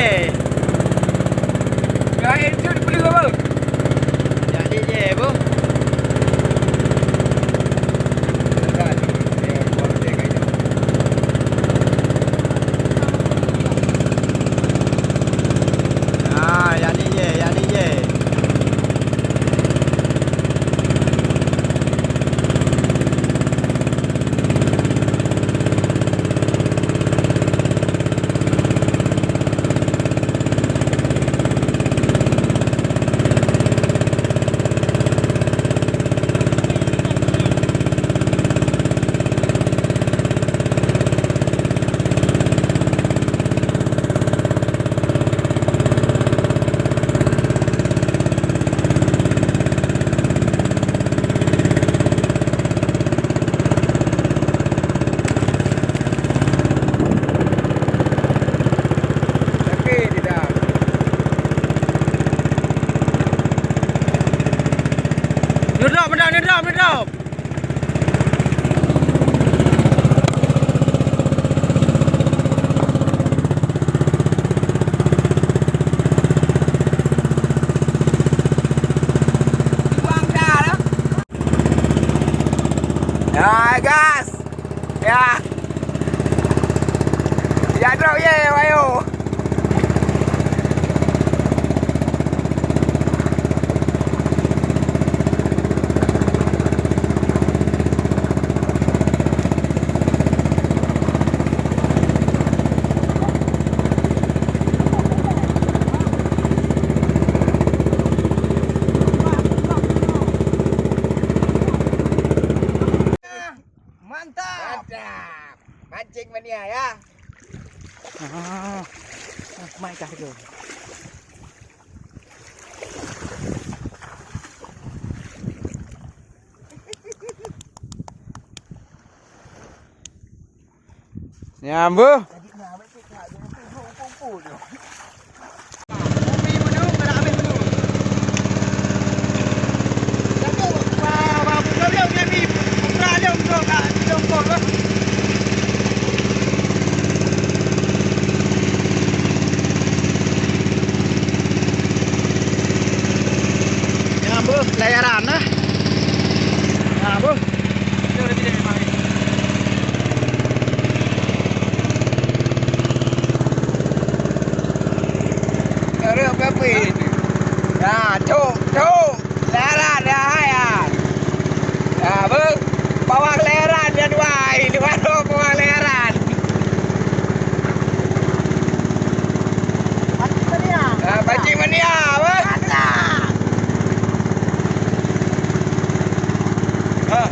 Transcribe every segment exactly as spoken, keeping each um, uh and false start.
Eh. Ka enjin peuleueh apa? Jadi je, boh. Ah, jadi je, jadi je. Neudrop, neudrop, neudrop, neudrop. Ya, gas. Ya. Ya, drop ye, ayo. Mantap. Mantap. Mancing mania ya. Ah, mai kah tu. Nyambung. Nyambung layaran lah. Nyambung. Ureueng peupi. Ya, cok, cok. Leran, ya, hai, ya. Ya, beuh. Bawang leran, ya, dua. Ini baru bawang leran. Ya, pancing mania, beuh. Mantap. Ha.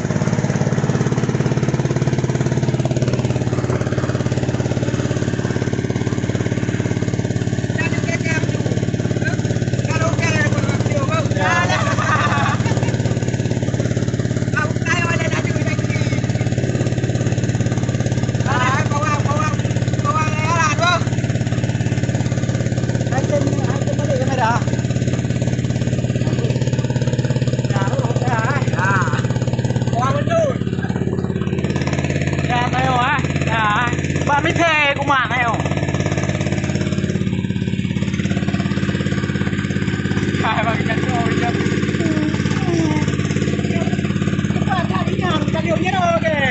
Ya, tayo, ah. Ya, ah. Bak mithai kuman, ayo. Hai, bak ikan tu, ikan. Cepat, tak ingat, tak ada, okey.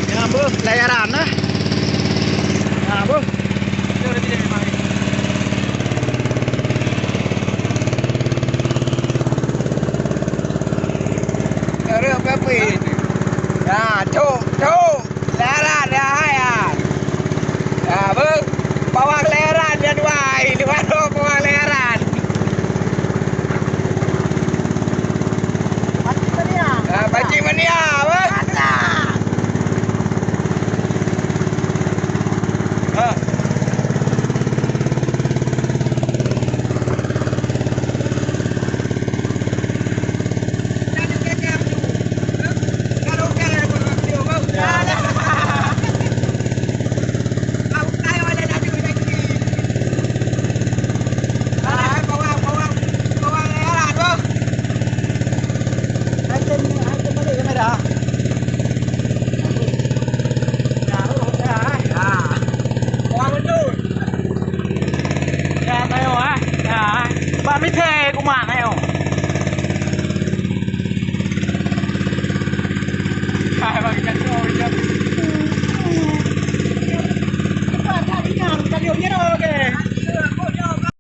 Nyambung layaran lah. Nyambung. Ureueng peupi. Ya, cok, cok. Layaran, ya, hai, ya. Ya, beuh. Bawang layaran, ya, dua. Ini baru bawang layaran. Pancing mania. Ya, pancing mania,